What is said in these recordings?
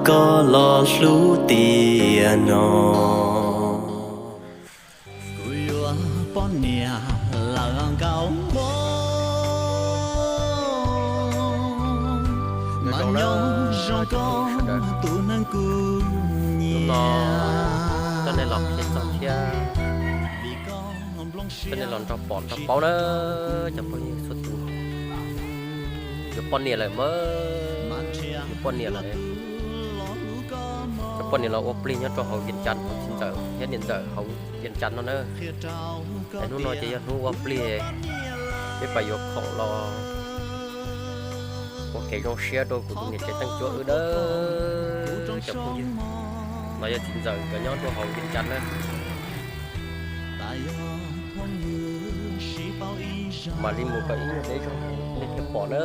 koj los hlub tiag no. Kuv yuav poj niam lawm nkaus npoo, mas nyob zoo koj tus neeg kuv nyiam. Coj nej los qhia txog thiab, coj nej los nrog pom nrog paub na, cov phooj ywg txhua tus. Yuav poj niam lawm mas, yuav poj niam lawm. Cov poj niam los ua plig nyob rau hauv Vias Cas, hauv txiv ntxawm thiab niam ntxawm hauv Vias Cas no na. Es hnub no ces yog hnub ua plig, peb pais yuav khoom los ua kev zoo siab rau kuv tus niam tsev Teej Cuab wb dawb. Cov phooj ywg los yog txiv ntxawm nkawd nyob rau hauv Vias Cas na. Mam li mus kom ib nyuag deb zog nej thiaj pom na.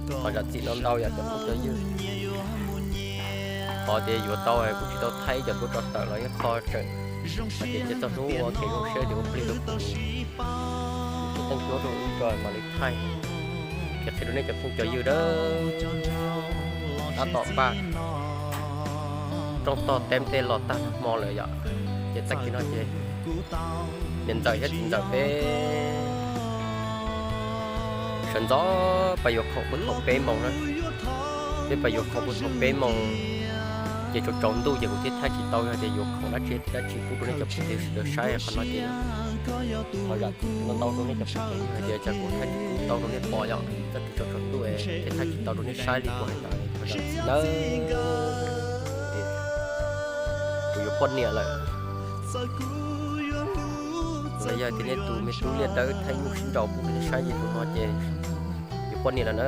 Qhov zam txim no ntau yom cov phooj cov ywg. Qhov tias yuav tau kuv tsis tau thaij cov duab tso tawm los yeej kho tsawm. Hais tias ces txog hnub ua kev zoo siab ces ua plig rau kuv, kuv Teej Cuab rau wb tso mam li thaij. Ces qhia rau nej cov phooj cov ywg dawb, tab tom npaj rooj tog teb tej los tag hmo lawm yom. Ces tag kis no ces niam ntxawm thiab txiv ntxawm peb sawv ntxov pais yuav khoom puag thaum peb moos na. Peb pais yuav khoom puag thaum peb moos, ces tsaus tsaus ntuj ces kuv thiaj thaij tsis tau, yog tias yuav khoom dab tsi dab tsi pub rau nej cov phooj ywg sawv daws saib qhov no ces qhov zam txim no ntau rau nej cov phooj cov ywg hais tias cas kuv thaij tsis pub tau rau nej pom yom, txoj kev tsaus tsaus ntuj thiaj thaij tsis tau rau nej saib li kuv hais ntawd, qhov zam txim nawb. Kuv yuav poj niam lawm. Los yog tias nej tus me tub liaj dawb thaij nyuj sib nraus pub rau nej saib ces tus no ces yuav poj niam lawm na.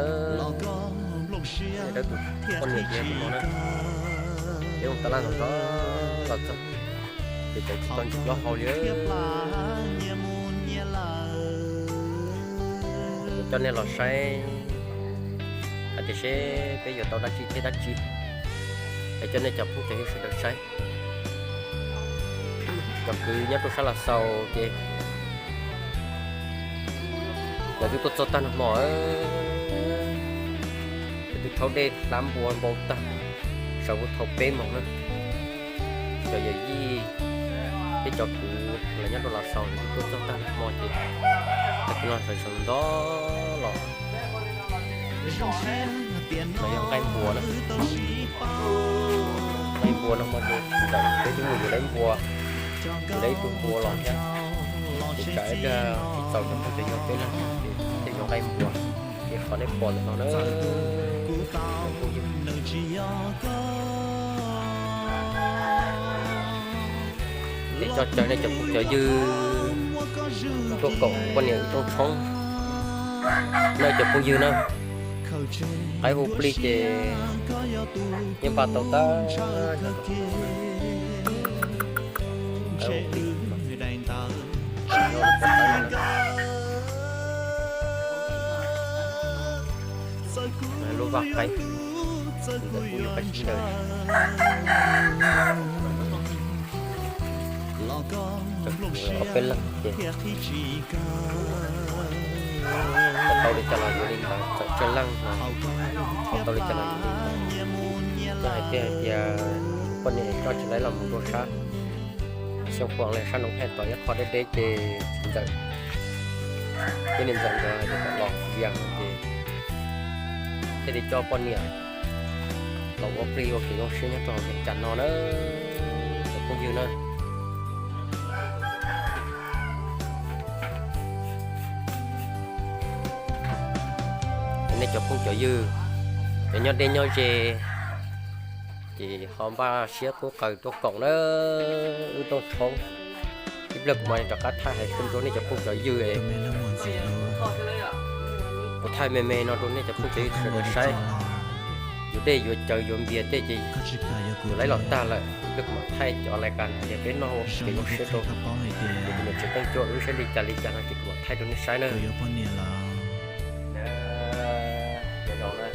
Liaj dawb tus poj niam ces yog tus no na. Peb ua tab laj ntxov ntxov los txog ces tseem tsis tau ntsis plaub hau li. Kuv coj nej los saib hais tias seb peb yuav tau dab tsi thiab dab tsi, es coj nej cov phooj cov ywg sawv daws saib. Cov kwv nyob rau sab Los Xaus ces lawv twb tuaj txog tag nrho hmo, lawv twb rhaub dej hlab npua npau tag, sawv puag thaum peb moos na. Cov yawm yij thiab cov kwv lawv nyob rau Los Xaus lawv twb tuaj txog tag nrho hmo ces tag kis no sawv sawv ntxov los. No yog nqaij npua na. Nqaij npua no hmo ces ntawm peb twb mus yuav lawv npua, yuav lawv ib tug npua los thiab. Ces tsam ib pliag tsis txaus cov phooj cov ywg peb leeg thiaj yuav nqaij npua. Ces qhov nej pom ntawm no na, es coj caw nej cov phooj cov ywg tuaj koom poj niam wb rooj tshoob na cov phooj ywg na. Qaib hu plig ces yeej npaj tau tag. Qaib hu plig, lub vaj qaib, ntawm kuj yog qaib sib nraws. Ob peb leeg ces tau li cas los yuav li ntawd, txawm tsawg leej los tau li cas los yuav li ntawd. Yog hais tias, hais tias poj niam coj tsis laib los mus rau sab Xyooj Phuam los sab Noov Hej tod ib qho deb deb ces txiv ntxawm thiab niam ntxawm nkawd hais tias kom los Vias ces thiaj li coj poj niam los ua plig ua kev zoo siab nyob rau hauv Vias Cas no na, cov phooj ywg na. Nej cov phooj cov ywg, cov nyob deb nyob ze ces ho npaj siab qub qawg tuaj koom na wb rooj tshoob. Ib pliag kuv mam li rov qab thaij hais rau nej cov phooj cov ywg, kuv thaij me me no rau nej cov phooj cov ywg sawv daws saib. Yuav dej yuav cawv yuav npias tej ces yuav laib los tag lawm, ib pliag kuv mam thaij cov lais kas tias peb noj ua kev zoo siab rau kuv tus niam tsev Teej Cuab wb saib li cas li cas no ces kuv mam thaij rau nej saib na. Nyob zoo,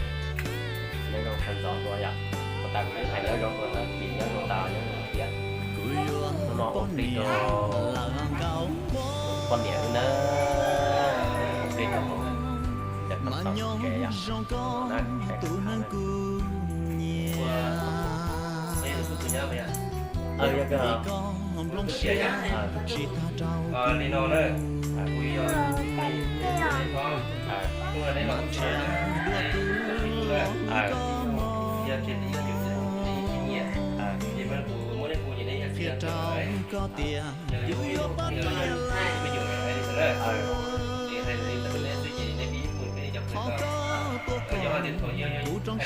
nyob zoo sawv ntxov dua yom, tas kuv hais nyob zoo dua, nyob zoo tas nyob zoo tiag. Hnub no ua plig rau poj niam wb na, ua plig rau cov Tus nyob, tus nyob, tus nyob. Li no na, kuv yog, kuv yog nej los, yog tias yog yus tus nyiam, ces mas kuv muab nej hu ces nej yog txiv yog ntxawm, yog yus, yog yus me nyuam li ntawd na. Ces hais li ntawd rau nej xwb ces nej pib hu peb cov phooj ywg ko. Yog hais tias thaum yog yog hais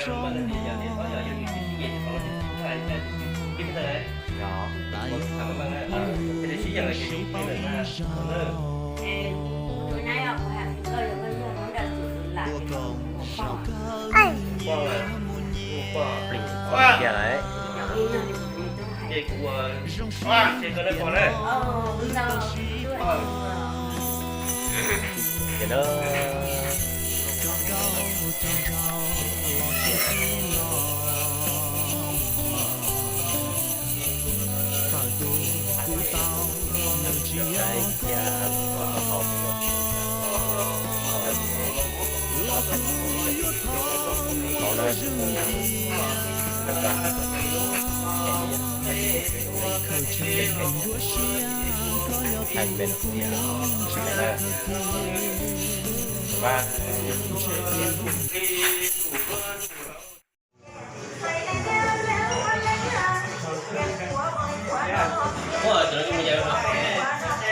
rau Maj Neeg ces yog tias yog yus tsis sib nyiam ces thaum no ces tsis txhais, tsis txhais, tsis txhais, tsis txhais Maj Neeg na. Ces sib nyiam lawm ces yus phooj ywg na. Plis tiag lawm. Ces kuv, ces koj lawv pom na. Ces na,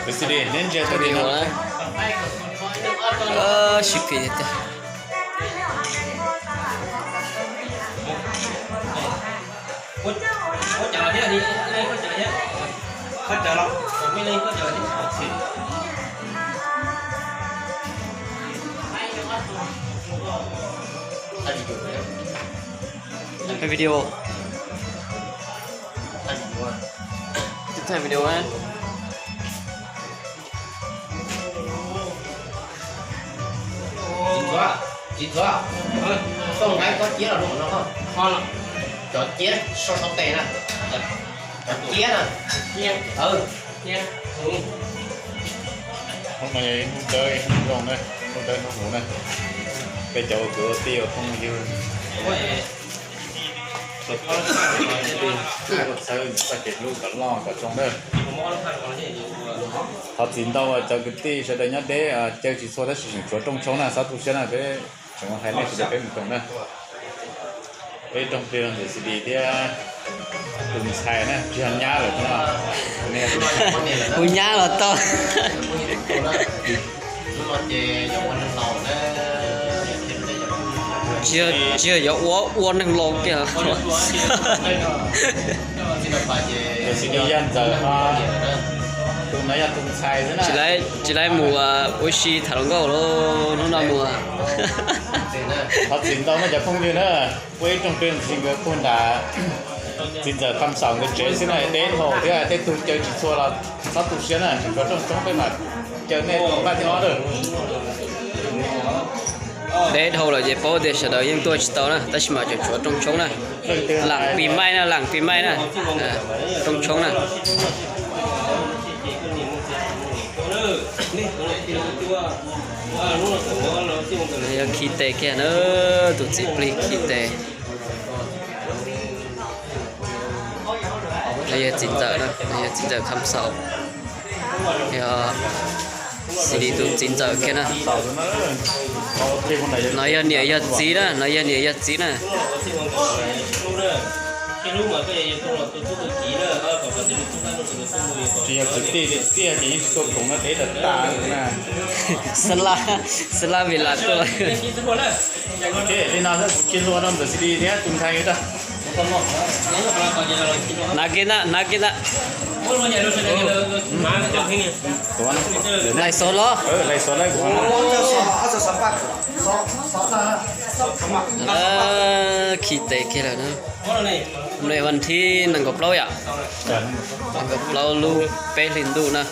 Tus xi di neb ntsia tau li no. Sib kis tiag. Video. Thaij video na. Txiv ntxawm, txiv ntxawm, koj nqa kob ciab los rau no, cov ciab sau sau tes na, cov ciab na. Hnub no yog ib hnub dawb ib hnub zoo na, hnub dawb hnub huv na, peb cov ua kwv ua tij ua phooj ywg. Txhawb txhawb txoj kev hlub kom loj kom zoo na. Thov txim ntau cov kwv tij sawv daws nyob deb caw tsis txhua tab sis tseem tshuav rooj tshoob na, txhob tu siab na, peb tseem hais nej sawv daws peb mus koom na. Peb rooj plig rau ntxawm xi di thiab tus ntxhais na, tsis yog nyab lawm no. Hu nyab los tau. Tsis yog yuav ua ua neeg laus kiag. Tus xi di yog ntxawm, tus no yog tus ntxhais xwb na. Tsis laib mus ua si tham hluas nkauj los hnub no mus. Thov txim ntau nej cov phooj ywg na, ua ib rooj plig ntxi nkawd puag nram txiv ntxawm Kham Xaum nkawd tsev xwb na, deb dhau thiab tej tug caw tsis txhua los txhob tu siab na, tseem tshuav rooj tshoob peb mam caw nej tus paj thiab ob lawm. Deb dhau lawm ces paub tias sawv daws yeej tuaj tsis tau na, tab sis mas tseem tshuav rooj tshoob na. Lam pis maij na, lam pis maij na, rooj tshoob na. Yog khi tes kiag na, tus txiv plig khi tes. No yog txiv ntxawm na, no yog txiv ntxawm Kham Xaum. Yog xi di tus txiv ntxawm kiag na. No yog niam yog txiv na, no yog niam yog txiv na. Tsis yog kwv tij tiag tiag ces yeej tsis tuaj koom no, deb tas tas na. Xab laj, xab laj vim lam tuaj. Li no kuv khi hlua rau ntxawm xi di thiab tus ntxhais. Hnav kiag ntag, hnav kiag ntag. Lais xov los? Khi tes kiag lawm na. Hnub no yog vas thib nees nkaum plaub yom, nees nkaum plaub lub peb hlis ntuj na, ob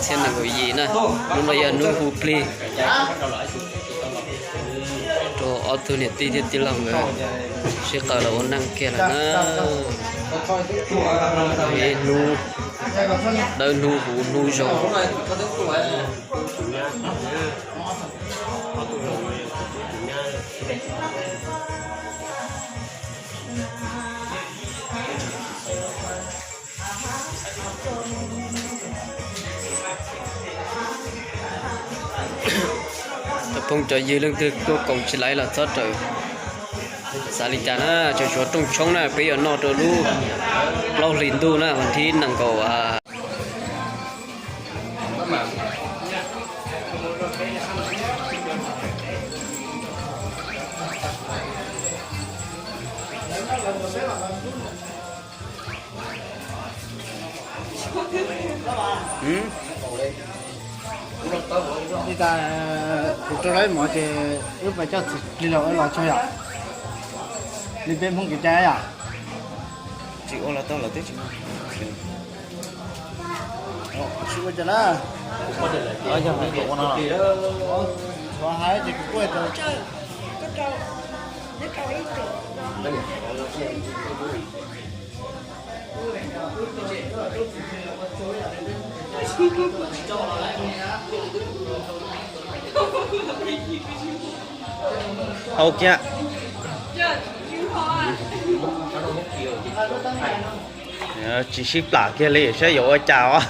txhiab nees nkaum yim na. Hnub no yog hnub hu plig rau ob tug niam tij thiab tij laug nkawd sib qawm los ua neej kiag lawm na. Ib hnub Dawb hnub huv hnub zoo. Cov phooj cov ywg leej twg tuaj koom tsis laiv los txhob rawm. Xav li cas na, tseem tshuav rooj tshoob na, peb yuav noj rau lub plaub hlis ntuj na, vas thib nees nkaum. Li tas kuv rau lawv mov ces wb pais coj txiv plig los ua los tso yom. Li peb Hmoob kev cai yom. Tsis ua los tau lawm twb tsis muaj. Tsis ua cas na. Yog kuv ua no los. Kuv hais ces kuv kuj hais tias Hau kiag. Tsis sib plam kiag li saib yuav ua cas os.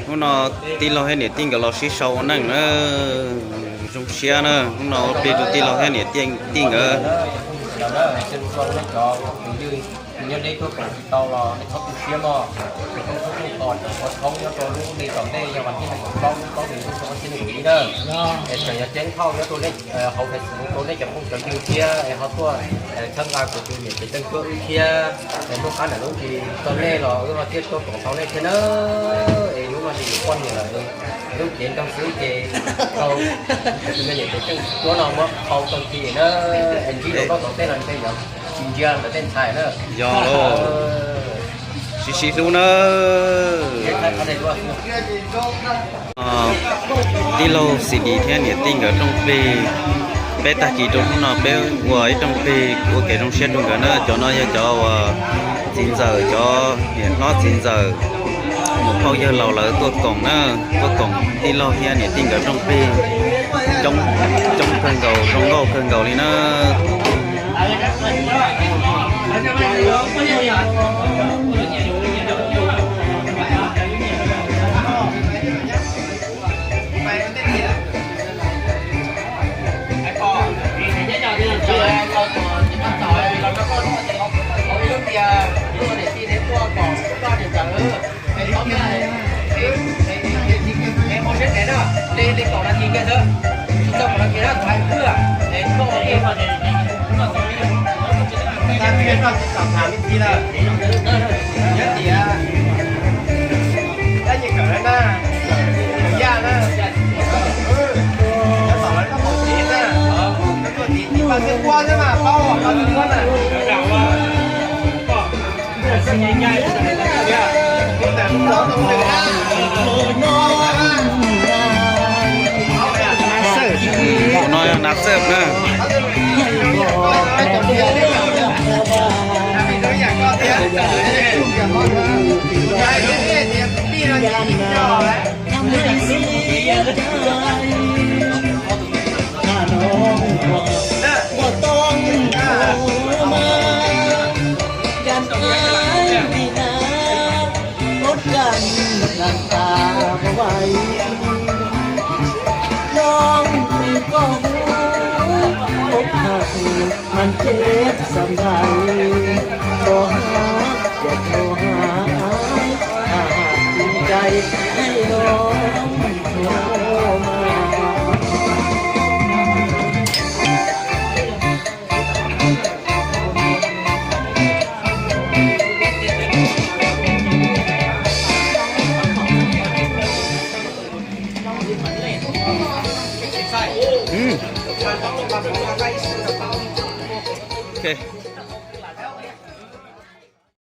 Hnub no tij laug thiab niam tij nkawd los sib sau ua neej na, zoo siab na. Hnub no ua plig rau tij laug thiab niam tij nkawd. Nyob deb tuaj koom tsis tau los nej txhob tu siab mog. Txhob tu siab, ua tshoob nyob rau lub hli tom ntej yog vas thib nees nkaum plaub lub plaub hlis ntuj xyoo ob txhiab nees nkaum ib na. Es tseem yog ceeb thauj nyob rau nej hauv Facebook rau nej cov phooj cov ywg thiab es ho tuaj txhawb nqa kuv tus niam tsev Teej Cuab wb thiab. Es hnub qab ntawm lub ntsis txog nej los wb ho thiaj tuaj koom tau nej thiab na. Es hnub no ces yuav poj niam lawm, lub cev nrog xwb ces tau tus me niam tsev Teej Cuab no muab qau tau ti na. Es ntsib rau koj tom tej no ntshe yuav tsis ntsia ntawm tej ntxhais na. Yog lauj, sib sib hlub na. Tij laug Xis Dis thiab niam tij nkawd rooj plig, peb tag kis rau hnub no peb ua ib rooj plig ua kev zoo siab rau nkawd na. Cov no yog cov uas txiv ntxawm, cov niam hlob txiv ntxawm, muam phauj yawg laus lawv tuaj koom na, tuaj koom tij laug thiab niam tij nkawd rooj plig coob, coob kawg nkaus, zoo nkauj kawg nkaus li na. Tus no yog Nav Xawm na. ตาบ่ไหว น้องเองก็รู้อกหักมันเจ็บส่ำใด บ่ฮักอย่าโทรหาอ้าย ถ้าหากจริงใจให้น้องโทรมา OK.